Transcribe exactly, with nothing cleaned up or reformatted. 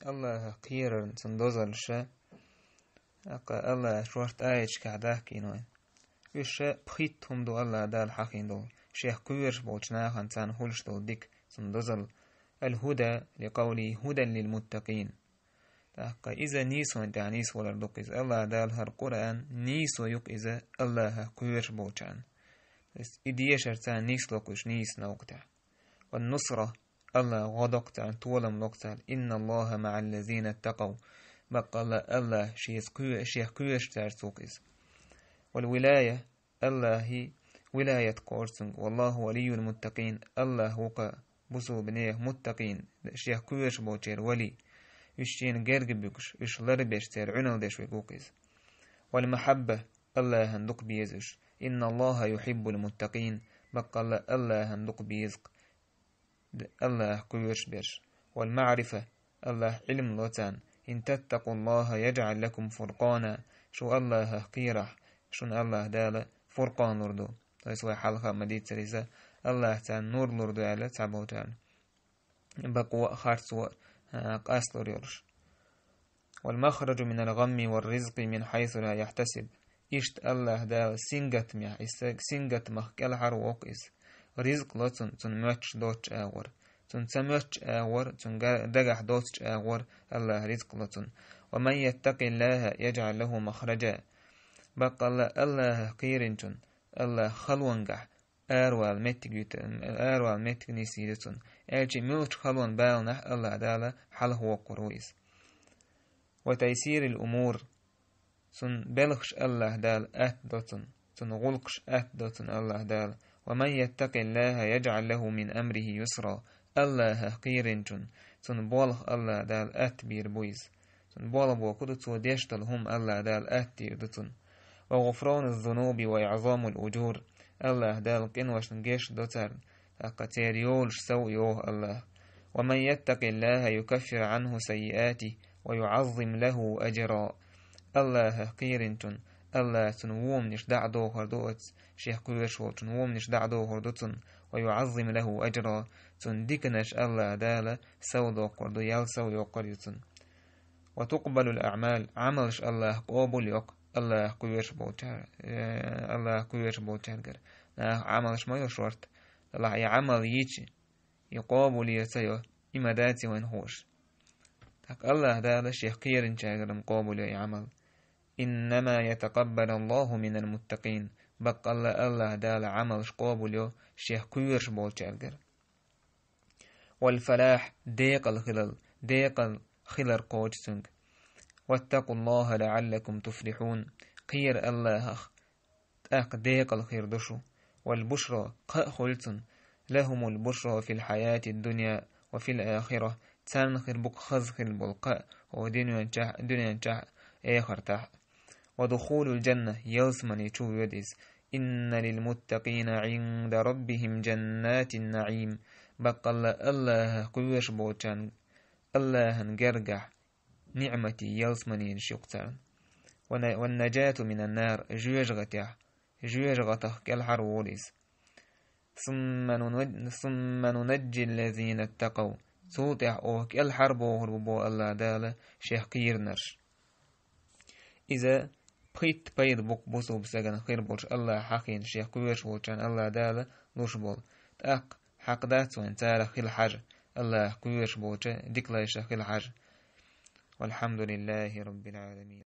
Аллахах кхерарна, цун дозаллаша, тӀаккха Аллаха шортта аяташкахь дахкийна вайн. Уьш ша пхийтта хӀума ду Аллаха Дала хьахийна долу, шех кхоьруш болчу нахана царна хуьлуш долу дика, цун дозалла. Аль-худа, ли къавлихи, худан лил муттакъин. ТӀаккха иза нийсонан тӀехь нийсвалар ду-кх иза. Аллаха Дала хӀара Къуръан нийсо ю-кх иза Аллахах кхоьруш болчарна. То есть и дешар царна нисло-кх уьш нийса новкъа тӀехь. Ван нусра, Аллаха гӀо до-кх царна, толам ло-кх царна. Инналлаха маӀаллазина ттакъав. Баккъалла Аллах шеца кхоь-, шех кхоьруш цаьрца ву-кх иза. Вал вилая, Аллахьи вилаят кхочу цуьнга. Валлаху валийюл муттакъин. Аллах ву-кх бусулба нехан муттакъин, шех кхоьруш болчеран вали. Уьш шена герга буьгуш, уьш ларбеш, церан Ӏуьналла деш верг ву-кх иза. Вал махьабба, Аллахьан дукха беза уьш. Инналлаха юхьиббул муттакъин. Баккъалла Аллахьан дукха беза-кх Аллах кхоьруш берш. Вал маӀрифа, Аллах Ӏилма ло царна. Ин таттакъуллаха яжӀал лакум фуркъана. Шу Аллахах кхерахь, шуна Аллах Дала фуркъан лур ду. То есть вай хьалха а ма-дийццара иза, Аллах царна нур лур ду аьлла цхьаболчарна. Бакъо а, харцо а, а, къасталур йолуш. Вал махраджу минал гӀамми вар ризкъи мин хьайсу ла яхьтасиб. Иштта Аллах Дала сингаттамехь, и стаг сингаттамах кӀелхьарвоккху иза. Ризкъ ло цунна, цунна моьттуш доцучу агӀор. Цунна ца моьттучу агӀор, цунна га-, дагахь доцучу агӀор Аллах ризкъ ло цунна. Ва ман яттакъиллаха яжӀал лаху махраджа. Баккъалла Аллахах кхеринчунна Аллах халонгахь аравала меттиг юьту-, аравала меттиг нисйийр ю цунна. Аьлча муьлхачу халон баланахь Аллах Дала хьалхавоккхур ву иза. Ва тайсирил умур. Цунна белхаш Аллах Дала атта до цунна. Цунна гӀуллакхаш атта до цунна Аллах Дала. Ва ман яттакъиллаха яжӀал лаху мин амрихи юсра. Аллахах кхеринчунна цунна болх Аллах Дала атта бийр бу иза. Цунна болх боху ду, цо деш долу хӀума Аллах Дала атта дийр ду цунна. Ва гӀуфрану зунуби ва иӀзамул ужур. Аллах Дала къиношна геч до царна, тӀаккха церан йолуш сов а йоху Аллах. Ва ман яттакъиллаха юкаффир Ӏанху саййиатихи ва юӀаззим лаху ажра. Аллахах кхеринчунна Аллах цунна воманаш дӀа а дохур ду оцу, шех кхоьруш волчунна воманаш дӀа а дохур ду цунна, ва юӀаззим лаху ажра. Цунна диканаш Аллах Дала сов доккхур ду, ял сов йоккхур ю цунна. Ва тукъбалул аӀмал, Ӏамалш Аллах къобал йо-кх Аллах кхоьруш болчар-, э, Аллах кхоьруш болчаьргара. Наха Ӏамалш ма йо шорта, делахь и Ӏамал йича, и къобал е ца йо, и ма дац и вайна хууш. ТӀаккха Аллах Дала шех кхеринчаьргара-м къобал йо и Ӏамал. Иннама ятакъаббалуллаху минал муттакъин. Баккъалла Аллах Дала Ӏамалш къобал йо шех кхоьруш болчаьргара. Вал фалахь, декъал хилал, декъал хилар кхочу цуьнга. Ваттакъуллаха лаӀаллакум туфлихьун. Кхера Аллахах, тӀаккха декъал хир ду шу. Вал бушра, кхаъ хуьлу цунна, лахумул бушра фил хьаятид дунья ва фил ахира, царна хир бу-кх хаза хилла болу кхаъ хӀокху дуьнен чохь, дуьнен чохь а, эхартахь а. Ва духулул жанна, ялсамани чу воьду иза. Инна лил муттакъина Ӏинда раббихим жаннатин наӀим. Баккъалла Аллахах кхоьруш болчарна Аллахьан гергахь ниӀматий, ялсаманенаш ю-кх царна. Ва на-, ван наджату минан нар, жоьжахатех, жоьжахатах кӀелхьарволу иза. Сумма нунад-, сумма нунажджи ллазина ттакъав. Цул тӀаьхьа оха кӀелхьарбохур бу боху Аллах Дала шех кхийринарш. Иза пхийтта пайда бу-кх бусулба стагана хир болуш Аллах хьахийна шех кхоьруш волчарна Аллах Дала луш болу. ТӀаккха хьакъ дац вайн царах хила хьажа, Аллах кхоьруш болчу дикалайша хила хьажа. Валхьамдулиллахи раббил Ӏаламин.